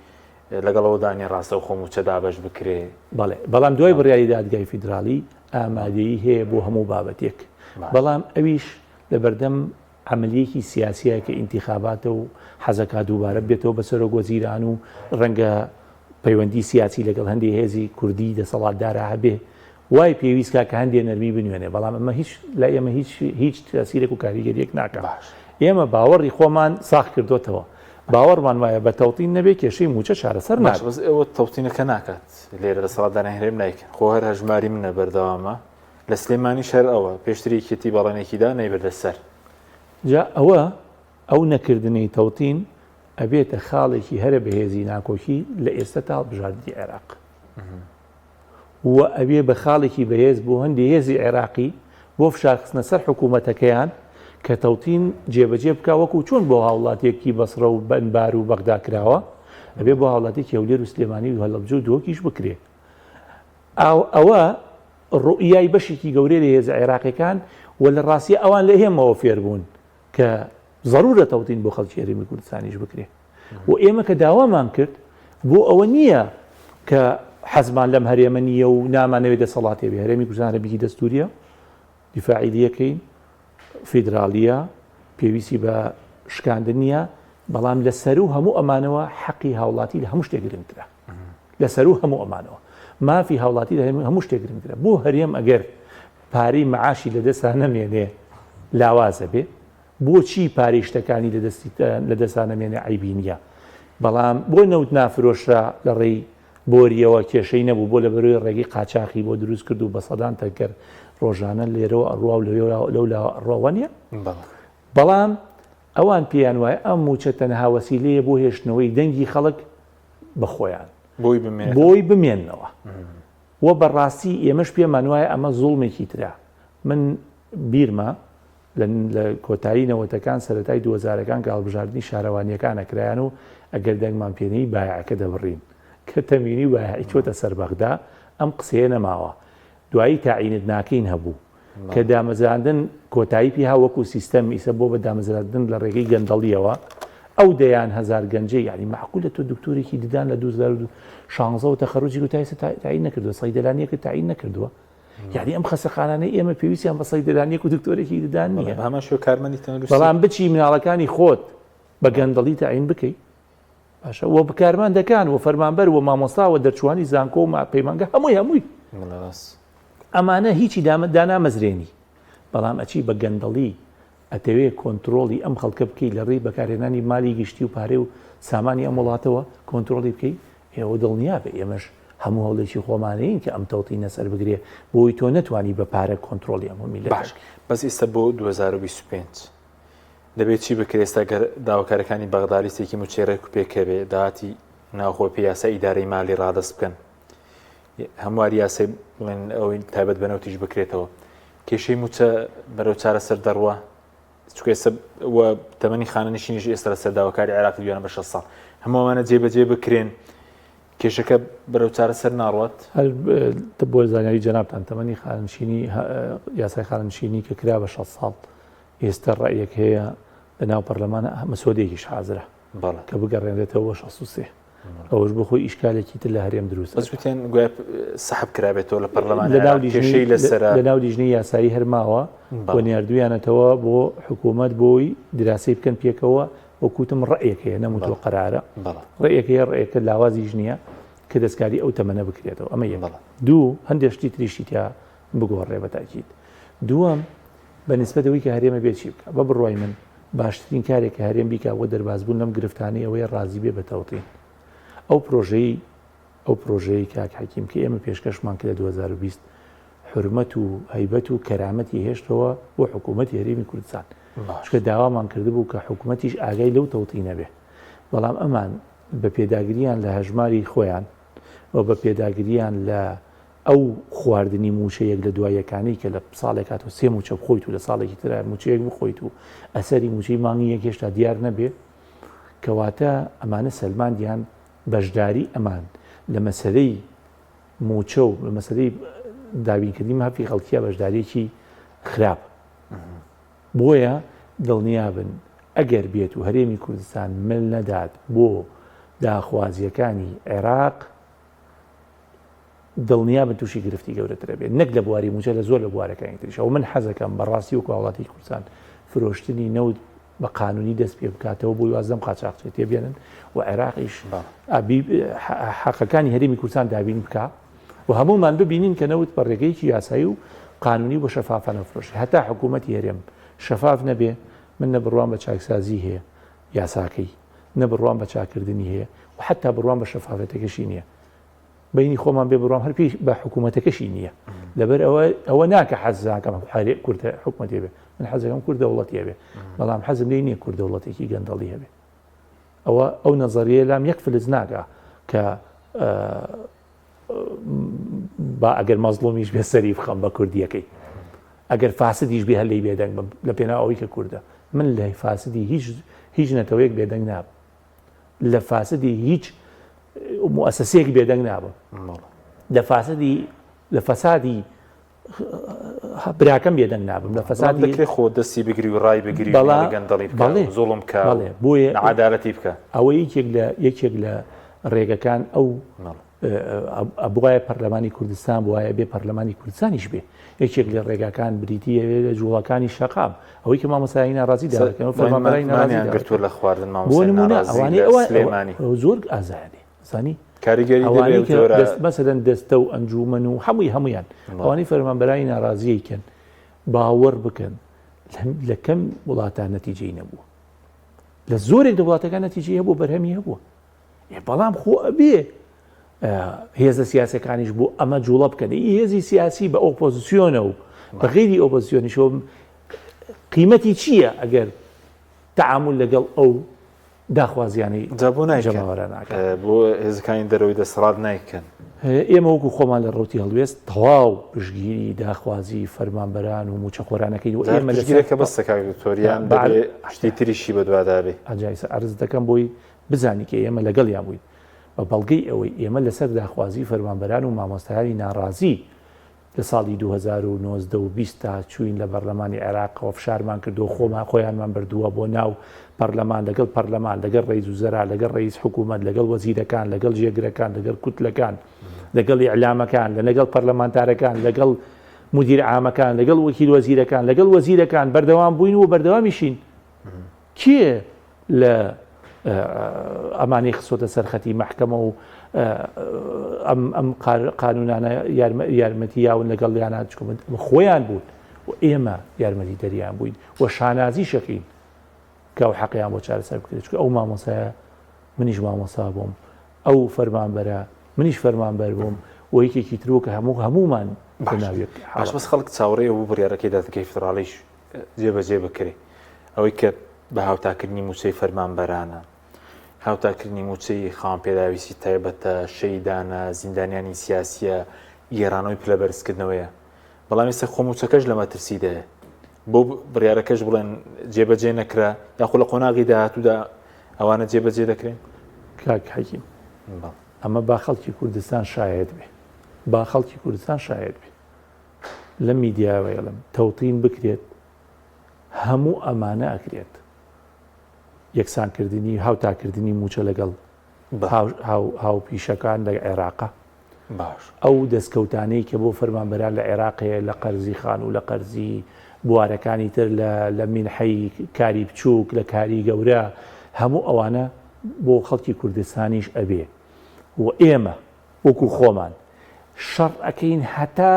لەگەڵ ئەوەدا نیە ڕاستەوخۆ مووچە دابەش بکرێ. بەڵێ بەڵام دوای بڕیاری دادگای فیدراڵی ئامادەیی هەیە بۆ هەموو بابەتێک باش. بەڵام ئەویش لەبەردەم عەمەلیەکی سیاسیە کە ئینتیخاباتە و حەزەکا دووبارە ببێتەوە بە سەرۆک وەزیران و ڕەنگە پەیوەندی سیاسی لەگەڵ هەندێ هێزی کوردی دەسەڵاتدارا هەبێ وای پێویست کا کە هەندێ نەرمی بنوێنێ بەڵام ئەمە هیچ لای ئێمە هیچ هیچ تەسیرێک و کاریگەریەک ناکا باش. ئێمە باوەڕی خۆمان ساغ کردۆتەوە باوەڕمان وایە بە تەوتین نەبێ کێشەی مووچە چارەسەر باش نابێ. بەس ئێوە تەوتینەکە ناکات لێرە دەسەڵاتدارانی هەرێم نایکەن خۆ هەر هەژماری منە بەردەوامە لە سلێمانیش هەر ئەوە، پێشتر یەکێتی بەڵێنێکی دا نەیبردە سەر. جا ئەوە ئەو نەکردنەی تەوتین ئەبێتە خاڵێکی هەرە بەهێزی ناکۆکی لە ئێستە تا هەڵبژاردنی عێراق و ئەبێ بە خاڵێکی بەهێز بۆ هەندی هێزی عێراقی بۆ فشارخستنە سەر حکوومەتەکەیان کە تەوتین جێبەجێ بکا وەکو چۆن بۆ هاوڵاتیەکی بەسڕە و ئەنبار و بەغدا کراوە ئەبێ بۆ هاوڵاتیەکی هەولێر و سلێمانی و هەڵەبجە و دهۆکیش بکرێ. ئەوە ڕوئیای بەشێکی گەورەی لە هێزە عێراقیەکان و لە ڕاستیا ئەوان لە ئێمەوە فێربوون کە زەرورە تەوتین بۆ خەڵکی هەرێمی کوردستانیش بکرێ و ئێمە کە داوامان کرد بۆ ئەوە نییە کە حەزمان لەم هەرێمە نییە و نامانەوێت دەسەڵاتێ بێ هەرێمی کوردستان هەرێمێکی دەستوریە دیفاعی لەکەین فیدراڵیە پێویستی بە شکاندن نییە بەڵام لە سەرو هەموو ئەمانەوە حەقی هاوڵاتی لە هەموو شتێک گرنگترە لە سەروو هەموو ئەمانەوە مافی هاوڵاتی لە هەموو شتێک گرنگترە. بۆ هەرێم ئەگەر پارەی معاشی لە دەستا نەمێنێ لاوازە بێ، بۆچی پارەی شتەکانی لە دەستا نەمێنێ عەیبی نییە. بەڵام بۆ نەوت نافرۆشرا لە ڕێی بۆرییەوە کێشەی نەبوو، بۆ لە بەرۆی ڕێگەی قاچاخی بۆ دروست کرد و بە سەدان تەنکەر ڕۆژانە لێرەوە ئەڕوا و لەولاوە ئەڕوا وانییە؟ بەڵام ئەوان پێیان وایە ئەم مووچە تەنها وەسیلەیە بۆ هێشتنەوەی دەنگی خەڵک بە خۆیان بۆی بمێنێتەوە. بۆی بمێننەوە و بە ڕاستی ئێمەش پێمان وایە ئەمە زوڵمێکی ترە من بیرمە لە لە کۆتایی نەوەتەکان سەرەتای دووەزارەکان کە هەڵبژاردنی شارەوانیەکان ئەکرایان و ئەگەر دەنگمان پێنەی بایعەکە دەبڕین کە تەمینی و بایعی چۆتە سەر بەغدا ئەم قسەیە نەماوە دوایی تاعینت ناکەین هەبوو کە دامەزراندن کۆتایی پێ وەکو سیستەم ئیسە بۆ بە دامەزراندن لە ڕێگەی گەندەڵیەوە ئەو دەیان هەزار گەنجەی یعنی معقولە تۆ دکتۆرێکی ددان لە 2016 وە تەخەروجی و تا ئێستا تاعین نەکردووە صەیدەلانیەکە تاعین نەکردووە یعنی ئەم خەسەخانانەی ئێمە پێویستیان بە صەیدەلانیەک و دکتۆرێکی ددان نییە بە هەمان شێوە کارمەندی تەندروستی بەڵام بچی مناڵەکانی خۆت بە گەندەڵی تاعین بکەی باشە وە کارمەندەکان و فەرمانبەر و مامۆستا و دەرچوانی زانکۆ و پەیمانگە هەمووی هەمووی ئەمانە هیچی دانامەزرێنی بەڵام ئەچی بە گەندەڵی ئەتەوێ کۆنترۆڵی ئەم خەڵکە بکەی لە ڕێی بەکارهێنانی مالی گشتی و پارەی و سامانی ئەم وڵاتەوە کۆنترۆڵی بکەی ئێوە دڵنیابە ئێمەش هەموو هەوڵێکی خۆمانەین کە ئەم تەوتینە سەر بگرێ بۆی تۆ نەتوانی بە پارە کۆنترۆڵی ئەم میللەتە باش بەس ئێستا بۆ 2025 دەبێت چی بکرێت ئێستا گەر داواکارەکانی بەغدا لیستێکی مووچەی ڕێک و پێک هەبێ داهاتی ناوخۆ پێ یاسای ئیدارەی مالی ڕادەست بکەن هەمواری یاسای بڵێن ئەوەی تایبەت بە نەوتیش بکرێتەوە کێشەی مووچە بەرەو چارەسەر دەڕوا چونکە ئێستا و تەمەنی خانەنشینیش ئێستا لەسەر داواکاری عێراقی دویانە بە 6 ساڵ هەموو ئەمانە جێبەجێ بکرێن کێشەکە بەرەو چارەسەر ناڕوات؟ هەر بۆ زانیاری جەنابتان تەمەنی خانەنشینی یاسای خانەنشینی کە کرا بە 6 ساڵ ئێستا ڕەئیەک هەیە لە ناو پەرلەمانە مسۆدەیەکیش حازرە کە بگەڕێنرێتەوە بۆ 63 ئەوەش بۆ خۆی ئیشکالێکی تر لە هەرێم دروست بەس وتیان گوایە سەحب کرابێتەوە لە پەرلەمان کێشەی لەسەرە لە ناو لیژنەی یاسایی هەر ماوە و نێردوویانەتەوە بۆ حکوومەت بۆی دراسی بکەن پێکەوە وەکوتم ڕەئیەک هەیە نەموتوە قەرارە ڕەئیەک هەیە ڕەئیەکە لاوازیش نییە کە دەستکاری ئەو تەمەنە بکرێتەوە ئەمە یەک دوو هەندێک شتی تریشی تیا بگۆڕێ بە تاکید دووەم بە نسبەت ئەوەی کە هەرێمە بێ چی بکە بە بڕوای من باشترین کارێک کە هەرێم بیکا بۆ دەربازبوون لەم گرفتانەی ئەوەیە ڕازی بێ بە تەوتین. ئەو پرۆژەی ئەو پرۆژەیەی کاک حەکیم کە ئێمە پێشکەشمان کرد لە 2020 حورمەت و هەیبەت و کەرامەتی هێشتەوە بۆ حکوومەتی هەرێمی کوردستان. چونکە داوامان کردبوو کە حکوومەتیش ئاگای لەو تەوتینە بێ. بەڵام ئەمان بە پێداگرییان لە هەژماری خۆیان و بە پێداگرییان لە ئەو خواردنی مووچە یەک لە دوای یەکانەی کە لە ساڵێکا تۆ سێ مووچە بخۆیت و لە ساڵێکی ترا مووچەیەک بخۆیت و ئەسەری مووچەی مانگی یەک هێشتا دیار نەبێ، کەواتە ئەمانە سەلماندیان بەشداری ئەمان لە مەسەلەی مووچە و لە مەسەلەی دابینکردنی مافی خەڵکیە بەشداریەکی خراپ. بۆیە دڵنیابن ئەگەر بێت و هەرێمی کوردستان مل نەدات بۆ داخوازیەکانی عێراق، دڵنیابن تووشی گرفتی گەورەتر ئەبێت نەک لە بواری مووچە لە زۆر لە بوارەکانی تریش ئەو من حەزەکەم بەڕاستی وەکو هاوڵاتی کوردستان فرۆشتنی نەوت بە قانونی دەست پێ بکاتەوە بۆی واز لەم قاچاخچێتیە بێنن و عێراقیش حەقەکانی هەرێمی کوردستان دابین بکا و هەمومان ببینین کە نەوت بە ڕێگەیەکی یاسایی و قانونی و شەفافانە فرۆشی هەتا حکوومەتی هەرێم شەفاف نەبێ من نە بڕوام بە چاکسازی هەیە یاساکەی نە بڕوام بە چاکردنی هەیە و حتا بڕوام بە شەفافەتەکەشی نییە بەینی خۆمان بێ بڕوام هەر پێی بە حکوومەتەکەشی نییە لەبەر ئەوە ئەوە ناکە حەز ناکەم حالێ کوردە حکومەتێ بێ من حەزەکەم کورد دەوڵەتی هەبێ بەڵام حەزم لێی نییە کورد دەوڵەتێکی گەندەڵی هەبێ ئەوە ئەو نەزەریە لام یەک فلز ناکا کە با ئەگەر مەزڵومیش بێ سەری بخەم بە کوردیەکەی ئەگەر فاسدیش بێ هەر لێی بێدەنگ بم لە پێناو ئەوەی کە کوردە من لە فاسدی هیچ هیچ نەتەوەیەک بێدەنگ نابم لە فاسدی هیچ موئەسەسەیەک بێدەنگ نابم لە فاسدی لە فەسادی براکەم بێدەنگ نابم لە فەسادی دەکرێت خۆ دەستی بگری و ڕای بگری بەڵا گەندەڵی بکە زوڵم بکە بۆیە عەدالەتی بکە ئەوە یەکێک لە یەکێک لە ڕێگەکان ئەو ئەبوایە پەرلەمانی کوردستان بوایە بێ پەرلەمانی کوردستانیش بێ یەکێک لە ڕێگاکان بریتی لە جوڵەکانی شەقام ئەوەی کە مامۆستایانی ناڕازی داکەن و فەرمانبەرانی ناڕازی گرتووە لە خواردن مامۆستای ناڕازی لە سلێمانی زۆر ئازایانێ زانی کاریگەری ئەوانەی کە مەسەلەن دەستە و ئەنجومەن و هەمووی هەمویان ئەوانەی فەرمانبەرانی ناڕازیی کەن باوەڕ بکەن لە کەم وڵاتان نەتیجەی نەبووە لە زۆرێک لە وڵاتەکان نەتیجەی هەبوو بەرهەمی هەبووە بەڵام خۆ ئەبێ هێزە سیاسەکانیش بۆ ئەمە جوڵە بکەن ئی هێزی سیاسی بە ئۆپۆزیسیۆنە و بە غیری ئۆپۆزیسیۆنیشەوە قیمەتی چییە ئەگەر تعامل لەگەڵ ئەو داخوازیانەی جا بۆ نایکەن جەماوەرە ناکەن بۆ هێزەکانی دەرەوەی دەسەڵات نایکەن؟ ئێمە وەکو خۆمان لە ڕەوتی هەڵوێست تەواو پشتگیری داخوازی فەرمانبەران و مووچەخۆرانەکەین و ئێمە لەسەر پشتگیرەکە بەسە کاک دکتۆر یان دەبێ شتی تریشی بەدوادا بێ؟ ئەجا ئیستا عەرز دەکەم بۆی بزانی کە ئێمە لەگەڵیان بووین بە بەڵگەی ئەوەی ئێمە لەسەر داخوازی فەرمانبەران و مامۆستایانی ناڕازی لە ساڵی 2019 و 20 تا چووین لە بەرلەمانی عێراقەوە فشارمان کردو خۆمان خۆیانمان بردووە بۆ ناو پەرلەمان لەگەڵ پەرلەمان لەگەڵ ڕئیس وزەرا لەگەڵ ڕئیس حکوومەت لەگەڵ وەزیرەکان لەگەڵ جێگرەکان لەگەڵ کوتلەکان لەگەڵ ئیعلامەکان لە لەگەڵ پەرلەمانتارەکان لەگەڵ مدیر عامەکان لەگەڵ وەکیل وەزیرەکان لەگەڵ وەزیرەکان بەردەوام بووین و بەردەوامیشین کێ لە ئەمانەی خستۆتە سەر خەتی مەحکەمە و ئەم ئەم قانونانە یارمەتی یاون لەگەڵ یانە چکە خۆیان بوون و ئێمە یارمەتی دەریان بووین و شانازی شەکەین کە ئەو حەقیان بۆ چارەسەر بکرێت چونکە ئەو مامۆسایە منیش مامۆسا بووم ئەو فەرمانبەرە منیش فەرمانبەر بووم و یەکێکی ترۆ کە هەموو هەمومان باش بەس خەڵک چاوەڕێ بوو بڕیارەکەی دادگای فیدراڵیش جێبەجێ بکرێ ئەوەی کە بە هاوتاکردنی مووچەی فەرمانبەرانە هاوتاکردنی مووچەی خاوەن پێداویستی تایبەتە شەیدانە زیندانیانی سیاسیە گێڕانەوەی پلە بەرزکردنەوەیە بەڵام ئێستا خۆ مووچەکەش لە مەترسیدایە بۆ بڕیارەکەش بڵێن جێبەجێ نەکرا یاخۆ لە قۆناغی داهاتوودا ئەوانە جێبەجێ دەکرێن کاک حەکیم ئەمە با خەڵکی کوردستان شایەت بێ با خەڵکی کوردستان شایەت بێ لەم میدیایەوە ئەڵێم تەوتین بکرێت هەموو ئەمانە ئەکرێت یەکسانکردنی هاوتاکردنی موچە لەگەڵ هاوپیشەکان لە عێراقا باش ئەو دەستکەوتانەی کە بۆ فەرمانبەران لە عێراق هەیە لە قەرزی خان و لە قەرزی بوارەکانی تر لە مینحەی کاری بچووک لە کاری گەورە هەموو ئەوانە بۆ خەڵکی کوردستانیش ئەبێ و ئێمە وەکو خۆمان شەڕ ئەکەین هەتا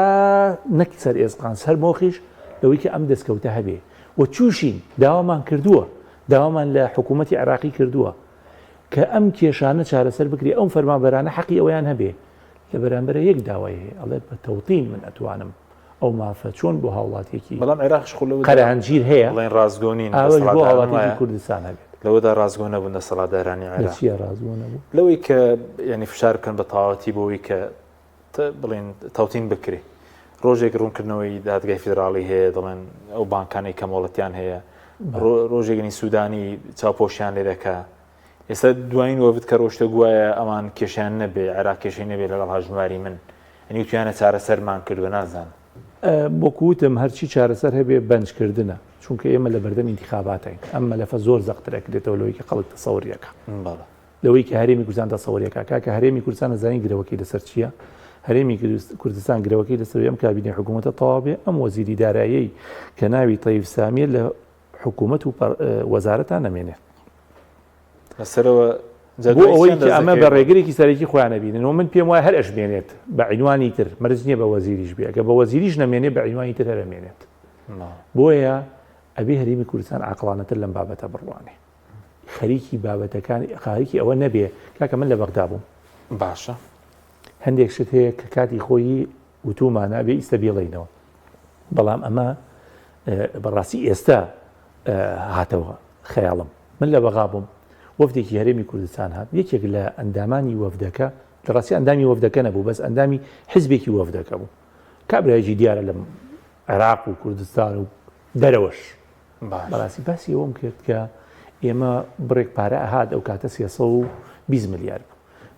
نەک سەر ئێسقان سەر مۆخیش لەوەی کە ئەم دەستکەوتە هەبێ و چووشین داوامان کردووە. داوامان لە حکوومەتی عێراقی کردووە کە ئەم کێشانە چارەسەر بکرێ ئەم فەرمانبەرانە حەقی ئەوەیان هەبێ لە بەرامبەرە یەک داوای هەیە ئەڵێ بە تەوتین من ئەتوانم ئەو مافە چۆن بۆ هاوڵاتیەکی بەڵام عێراقیش خۆ لەوەدا قەرەهەنجیر هەیە بڵێن ڕاستگۆ نین ئاوەش بۆ دەسەڵاتداران هاوڵاتیەکی وایە کوردستان هەبێت. لەوەدا ڕاستگۆ نەبوون دەسەڵاتدارانی لە عێراق چیا ڕاستگۆ نەبوون؟ لەوەی کە یعنی فشار بکەن بە تەواوەتی بۆ ئەوەی کە بڵێن تەوتین بکرێ ڕۆژێک ڕوونکردنەوەی دادگای فیدراڵی هەیە دەڵێن ئەو بانکانەی کە مۆڵەتیان هەیە ڕۆژێگنی سوودانی چاوپۆشیان لێ دەکا ئێستا دوایین وەفد کە ڕۆشتە گوایە ئەوان کێشیان نەبێ عێراق کێشەی نەبێ لەگەڵ هەژماری من ئەنی وتویانە چارەسەرمان کردووە نازانم. وەکو وتم هەرچی چارەسەر هەبێ بەنجکردنە چونکە ئێمە لە بەردەم ئینتیخاباتین ئەم مەلەفە زۆر زەقتر ئەکرێتەوە لەوەی کە خەڵک تەسەوری ئەکا بەڵێ. لەوەی کە هەرێمی کوردستان تەسەوری ئەکا کاکە هەرێمی کوردستان ئەزانی گرەوەکەی لەسەر چییە هەرێمی کوردستان گرەوەکەی لەسەر ئەم کابینەی حکوومەتە تەواو بێ ئەم وەزیری داراییەی کە ناوی تەیف سامیە لە حکوومەت و وەزارەتا نەمێنێت. لەسەرەوە بۆ ئەوەی کە ئەمە بە ڕێگرێکی سەرەکی خۆیان نەبینن و من پێم وایە هەر ئەشمێنێت بە عینوانی تر مەرج نییە بە وەزیریش بێ ئەگە بە وەزیریش نەمێنێ بە عینوانی تر هەر ئەمێنێت بۆیە ئەبێ هەرێمی کوردستان عەقڵانەتر لەم بابەتە بڕوانێ خەریکی بابەتەکانی خەریکی ئەوە نەبێ کاکە من لە بەغدا بووم باشە هەندێک شت هەیە کە کاتی خۆی وتومانە ئەبێ ئیستە بیڵێینەوە بەڵام ئەمە بەڕاستی ئێستا هاتەوە خەیاڵم من لە بەغا بووم وەفدێکی هەرێمی کوردستان هات یەکێک لە ئەندامانی وەفدەکە لە ڕاستی ئەندامی وەفدەکە نەبوو بەس ئەندامی حزبێکی وەفدەکە بوو کابرایەکی دیارە لە عێراق و کوردستان و دەرەوەش بەڕاستی باسی ئەوەم کرد کە ئێمە بڕێک پارە ئەهات ئەو کاتە 320 ملیار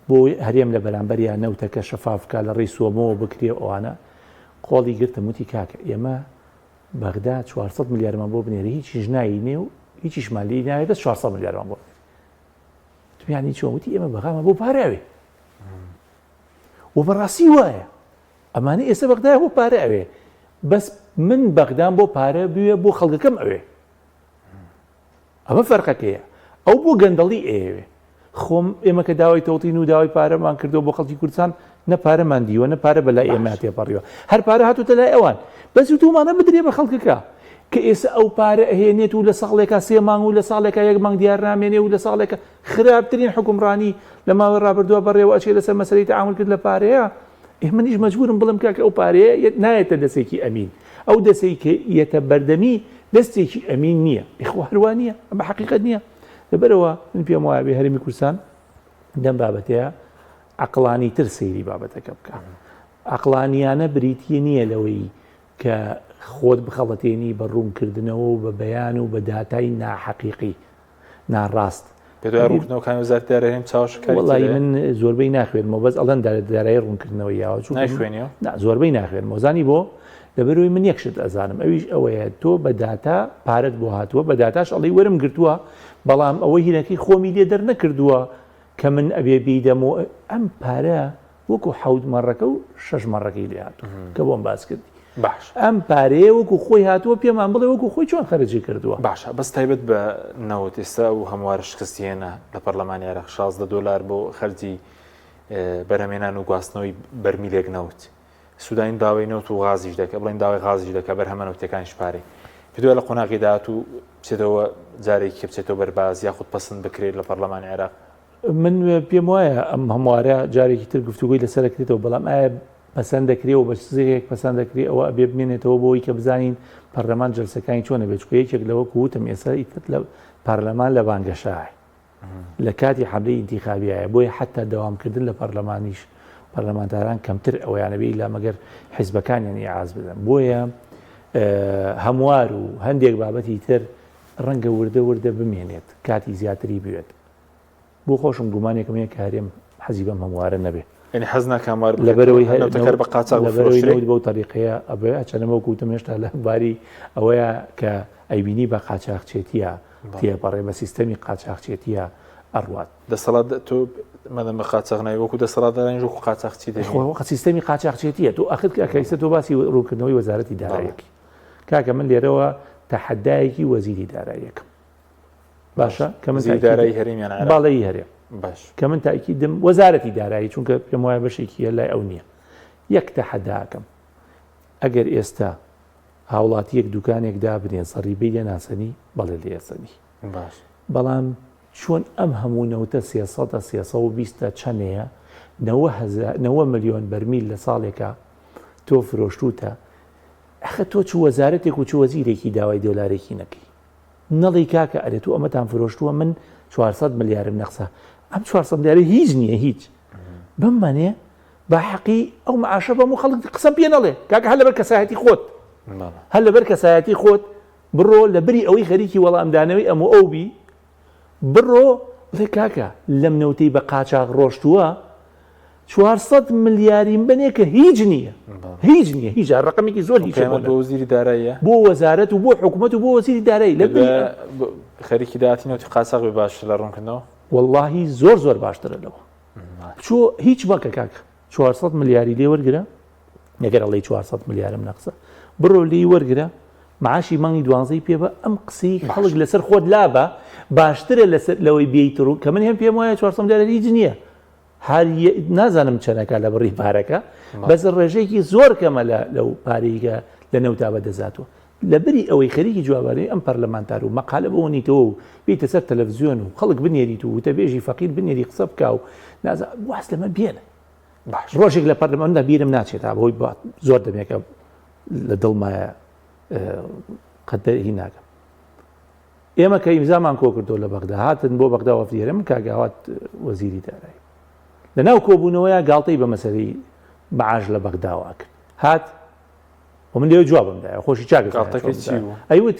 بوو بۆ هەرێم لە بەرامبەریا نەوتەکە شەفاف بکا لە ڕێی سۆمۆوە بکرێ و ئەوانە قۆڵی گرتم وتی کاکە ئێمە بەغدا 400 ملیارمان بۆ بنێرێ هیچیش ناینێ و هیچیشمان لێی ناوێ بەس 400 ملیارمان بۆ بنێرێ وتم یانی چۆن وتی ئێمە بەغامان بۆ پارە ئەوێ و بەڕاستی وایە ئەمانە ئێستا بەغدای بۆ پارە ئەوێ بەس من بەغدام بۆ پارە بوێ بۆ خەڵکەکەم ئەوێ ئەمە فەرقەکەیە ئەو بۆ گەندەڵی ئەیەوێ خۆم ئێمە کە داوای تەوتین و داوای پارەمان کردووە بۆ خەڵکی کوردستان نە پارەمان دیوە نە پارە بەلای ئێمە تێپەڕیوە هەر پارە هاتوتە لای ئەوان بەس وتومانە بدرێ بە خەڵکەکە کە ئێستا ئەو پارە ئەهێنێت و لە ساڵێکا سێ مانگ و لە ساڵێکا یەک مانگ دیار نامێنێ و لە ساڵێکە خراپترین حکومڕانی لە ماوەی ڕابردووە بەڕێوە ئەچێ لەسەر مەسەلەی تەعامول کرد لە پارەیە ئێ منیش مەجبورم بڵێم کاکە ئەو پارەیە نایەتە دەستێکی ئەمین ئەو دەستەی کە یەتە بەردەمی دەستێکی ئەمین نییە ئیخوا هەروا نییە ئەمە حەقیقەت نییە لەبەرەوە من پێم وایە بێ هەرێمی کوردستان دەم بابەتەیە عەقڵانی تر سەیری بابەتەکە بکە عەقڵانیانە بریتیە نییە لەوەی کە خۆت بخەڵەتێنی بە ڕوونکردنەوە و بە بەیان و بە داتای ناحەقیقی ناڕاست. پێت وایە ڕوونکردنەوەکانی وەزارەتی دارایی هەرێم چاوەشەکاری وەڵی من زۆربەی ناخوێنمەوە بەس ئەڵێن دارایی ڕوونکردنەوەی یاوە چونکە نایخوێنیەوە؟ نا زۆربەی ناخوێنمەوە زانی بۆ؟ لەبەرئەوەی من یەک شت ئەزانم ئەویش ئەوەیە تۆ بە داتا پارەت بۆ هاتووە بە داتاش ئەڵێی وەرم گرتووە بەڵام ئەوە هینەکەی خۆمی لێ دەرنەکردووە کە من ئەبێ بیدەم و ئەم پارە وەکو حەوت مەڕەکە و شەش مەڕەکەی لێ هاتوو کە بۆم باس کردی باش ئەم پارەیە وەکو خۆی هاتووە پێمان بڵێ وەکو خۆی چۆن خەرجی کردووە باشە بەس تایبەت بە نەوت ئێستا ئەو هەموارە شکستی هێنا لە پەرلەمانی عێراق 16 دۆلار بۆ خەرجی بەرهەمێنان و گواستنەوەی بەرمیلێک نەوت سوودانی داوای نەوت و غازیش دەکە بڵێن داوای غازیش دەکە بەرهەمە نەوتەکانیش پارەی پێ لە قۆناغی داهاتوو بچێتەوە جارێکی بچێتەوە بەرباز یاخود پەسند بکرێت لە پەرلەمانی عێراق من پێم وایە ئەم هەموارە جارێکی تر گفتوگۆی لەسەر دەکرێتەوە، بەڵام ئایا پەسەند دەکرێ و بە چ جێگەیەک پەسەند دەکرێ ئەوە ئەبێ بمێنێتەوە بۆ ئەوەی کە بزانین پەرلەمان جەلسەکانی چۆن ئەبێ، چونکە یەکێک لەوە کە وتم ئێستا ئیتر لە پەرلەمان لە بانگەشایە لە کاتی حەملەی ئینتیخابیایە، بۆیە حەتا دەوامکردن لە پەرلەمانیش پەرلەمانتاران کەمتر ئەوەیان ئەبێ ئیلا مەگەر حیزبەکانیان ئیعاز بدەن، بۆیە هەموار و هەندێک بابەتی تر ڕەنگە وردە وردە بمێنێت کاتی زیاتری بوێت. بۆ خۆشم گومانێکم هەیە کە هەرێم حەزی بەم هەموارە نەبێ. یانی حەز ناکا هەموار بکرێتەوە، لەبەرئەوەی هەر نەوتەکە هەر بە قاچاغ لەبەرئەوەی بفرۆشرێ؟ نەوت بەو تەریقەیە ئەبێ، هەرچەندە وەکو وتم هێشتا لە باری ئەوەیە کە ئەیبینی بە قاچاغچێتییە بەڵێ. تێپەڕێ، بە سیستەمی قاچاغچێتییە ئەڕوات. دەسەڵات تۆ مادام بە قاچاغ ناوی وەکو دەسەڵاتدارانیش وەکو قاچاغچی خۆ دەبینی. وەک سیستەمی قاچاغچێتییە تۆ ئەخر کاکە ئیستا تۆ باسی ڕوونکردنەوەی وەزارەتی بەڵێ. دارایی ئەکەی. کاکە من لێرەوە تەحەدایەکی وەزیری دارایی ئەکەم. باشە کە من وەزیری دارایی هەرێم یان عێراق؟ بەڵێ ی هەرێم. باش. کە من تاکیدم وەزارەتی دارایی چونکە پێم وایە بەشێکی هەر لای ئەو نییە. یەک تەحەدا ئەکەم. ئەگەر ئێستا هاوڵاتییەک دوکانێک دابنێ زەڕیبەی لێ ناسەنی؟ بەڵێ لێ ئەسەنی. باش. بەڵام چۆن ئەم هەموو نەوتە سێسەدە سێسەد و بیستە چەنەیە نەوە هەزار نەوە ملیۆن بەرمیل لە ساڵێکا تۆ فرۆشتوتە ئەخە تۆ چ وەزارەتێک و چ وەزیرێکی داوای دۆلارێکی نەکەی نەڵێی کاکە ئەرێ تۆ ئەمەتان فرۆشتووە من 400 ملیارم نەقسە ئەم 400 ملیارە هیچ نییە هیچ بممەنێ با حەقی ئەو معاشە بەم و خەڵک قسەم پێ نەڵێ کاکە هەر لەبەر کەسایەتی خۆت هەر لەبەر کەسایەتی خۆت بڕۆ لە بری ئەوەی خەریکی وەڵامدانەوەی ئەم و ئەو بی بڕۆ بڵێ کاکە لەم نەوتەی بە قاچاغ ڕۆشتووە 400 ملیاریم بنێ کە هیچ نییە هیچ نییە هیچ ڕقمێکی زۆر هیچ بۆ وەزیری داراییە بۆ وەزارەت و بۆ حکوومەت و بۆ وەزیری دارایی لە خەریکی داهاتی نەوتی قاچاغ بێ باشتر لە ڕوونکردنەوە واللهی زۆر زۆر باشترە لەوە بچۆ هیچ مەکە کاکە 400 ملیاری لێ وەرگرە ئەگەر ئەڵێی 400 ملیارم نەقسە بڕۆ لێی وەرگرە معاشی مانگی دوانزەی پێ بە ئەم قسەی خەڵک لەسەر خۆت لابە باشترە لەسەر لەوەی بێیت ڕوو کە من هەم پێم وایە 400 ملیار هیچ نییە هەر نازانم چەنەکە لە بڕی پارەکە بەس ڕێژەیەکی زۆر کەمە لە لەو پارەیگە لە نەوتا بەدەزاتوە لەبری ئەوەی خەریکی جوابانەوەی ئەم پەرلەمانتار و مەقالە بۆنیتەوە و بێیتە سەر تەلەفزیۆن و خەڵک بنێریت و وتەبێژی فەقیر بنێری قسە بکا و نازا واز لەمە بێنە. باش. ڕۆژێک لە پەرلەماندا بیرم ناچێت تا بەهۆی زۆر دەمێکە لە دڵمایە قەت هی ناکەم. ئێمە کە ئیمزامان کۆ کردەوە لە بەغدا هاتن بۆ بەغدا وەفدی هەرێم کاک ئاوات وەزیری دارایی لە ناو کۆبوونەوەیە گاڵتەی بە مەسەلەی معاش لە بەغداوە کرد هات و من لێ جوابم دایە خۆشی چاک گاڵتەکەی چی بوو؟ ئەیوت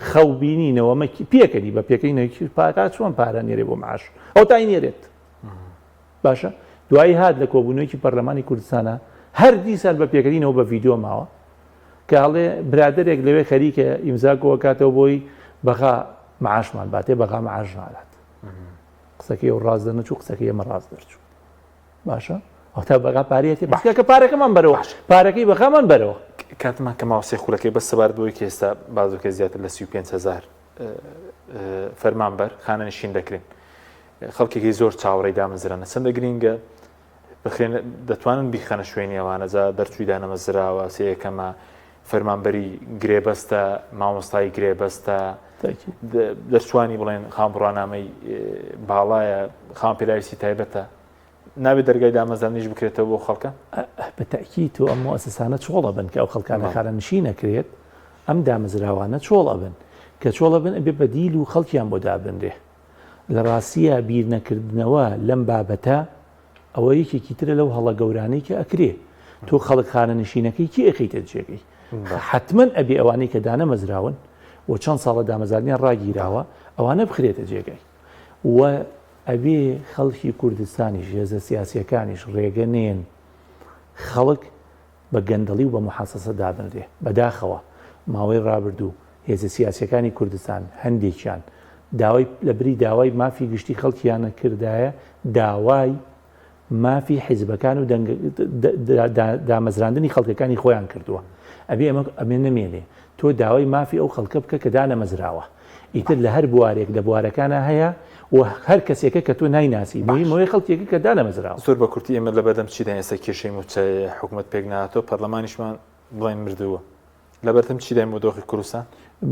خەو بینینەوە مە پێکەنی بە پێکەینەوە پاکا چۆن پارە نێرێ بۆ معاش ئەو تای نێرێت باشە دوایی هات لە کۆبوونەوەیەکی پەرلەمانی کوردستانە هەر دیسان بە پێکەنینەوە بە ڤیدیۆ ماوە کە ئەڵێ برادەرێک لەوێ خەریکە ئیمزا کۆکاتەوە بۆی بەغا معاشمان باتێ بەغا معاش نادات قسەکەی ئەو ڕاست دەنەچوو قسەکەی ئێمە ڕاست دەرچوو باشە ئەوتا بەغا پارەیەتی باشکە پارەکەمان بەرەوە پارەکەی بەغامان بەرەوە. کاتمان کە ماوە سێ خولەکەی بەس سەبارەت بەوەی کە ئێستا بازوکە زیاتر لە 35 هەزار فەرمانبەر خانەنشین دەکرێن خەڵکێکی زۆر چاوەڕێی دامەزرانە چەندە گرینگە بخرێن دەتوانن بیخەنە شوێنی ئەوانە جا دەرچووی دانەمەزراوە سێیەکەمە فەرمانبەری گرێبەستە مامۆستای گرێبەستە دەرچوانی بڵێن خاوەن بڕوانامەی باڵایە خاوەن پێداویستی تایبەتە نابێت دەرگای دامەزراندنیش بکرێتەوە بۆ خەڵکە؟ بە تەئکید تۆ ئەم موئەسەسانە چۆڵ ئەبن کە ئەو خەڵکانە خانەنشین ئەکرێت ئەم دامەزراوانە چۆڵ ئەبن کە چۆڵ ئەبن ئەبێ بەدیل و خەڵکیان بۆ دابنرێ لە ڕاستییا بیرنەکردنەوە لەم بابەتە ئەوە یەکێکی ترە لەو هەڵە گەورانەی کە ئەکرێ تۆ خەڵک خانەنشینەکەی کێ ئەخەیتە جێگەی حتمما ئەبێ ئەوانەی کە دانەمەزراون و چەند ساڵە دامەزاردنیان ڕاگیراوە ئەوانە بخرێتە جێگای و ئەبێ خەڵکی کوردستانیش هێزە سیاسیەکانیش ڕێگە نێن خەڵک بە گەندەڵی و بە موحاسەسە دابنرێ. بەداخەوە ماوەی ڕابردوو هێزە سیاسیەکانی کوردستان هەندێکیان داوای لە بری داوای مافی گشتی خەڵکیانە کردایە داوای مافی حیزبەکان و دامەزراندنی خەڵکەکانی خۆیان کردووە. ئەبێ ئەمە ئەمێ نەمێنێ. تۆ داوای مافی ئەو خەڵکە بکە کە دانەمەزراوە. ئیتر لە هەر بوارێک لە بوارەکانا هەیە و هەر کەسێکە کە تۆ نایناسی. موهیم ئەوەیە خەڵکێکە کە دانەمەزراوە. زۆر بە کورتی ئێمە لەبەردەم چیداین ئێستا کێشەی مووچەیە حکومەت پێک نەهاتووە پەرلەمانیشمان بڵێن مردووە لەبەردەم چیداین بۆ دۆخی کوردستان؟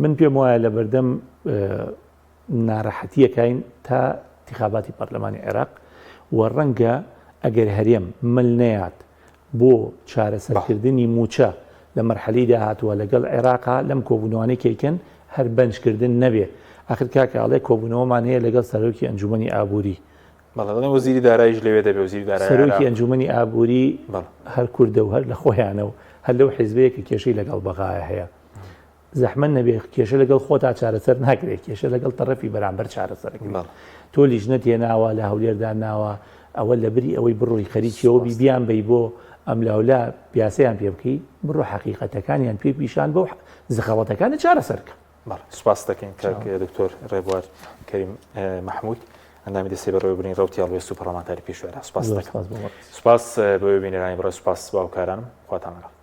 من پێم وایە لەبەردەم نارەحەتیەکاین تا ئینتیخاباتی پەرلەمانی عێراق و ڕەنگە ئەگەر هەرێم مل نەیات بۆ چارەسەرکردنی مووچە لە مەرحەلەی داهاتووە لەگەڵ عێراقا لەم کۆبوونەوانەی کە ئەیکەن هەر بەنجکردن نەبێ ئاخر کاکە ئەڵێ کۆبوونەوەمان هەیە لەگەڵ سەرۆکی ئەنجومەنی ئابووری. بەڵێ دەڵێن وەزیری داراییش لەوێ دەبێ وەزیری دارایی سەرۆکی عێراق. ئەنجومەنی ئابووری بەڵێ. هەر کوردە و هەر لە خۆیانە و هەر لەو حیزبەیە کە کێشەی لەگەڵ بەغایە هەیە. زەحمەت نەبێ کێشە لەگەڵ خۆتا چارەسەر ناکرێت کێشە لەگەڵ تەڕەفی بەرامبەر چارەسەرەکرێت تۆ لیژنەت هێناوە لە هەولێردا ناوە ئەوە لە بری ئەوەی بڕۆی خەریکیەوە بی بیان بی بۆ ئەم لاولا پیاسەیان پێ بکەی بڕۆ حەقیقەتەکانیان پێ پیشان بەو زخەڵەتەکانە چارەسەرکە. بەڵێ سوپاس دەکەین کاک دکتۆر ڕێبوار کەریم مەحمود ئەندامی دەستەی بەڕێوەبردنی ڕەوتی هەڵوێست و پەڕلەمانتاری پێشوو عێراق سوپاس دەکەم سوپاس بۆ بینەرانی بەڕێز سوپاس باوکارانم خواتان لەگەڵ.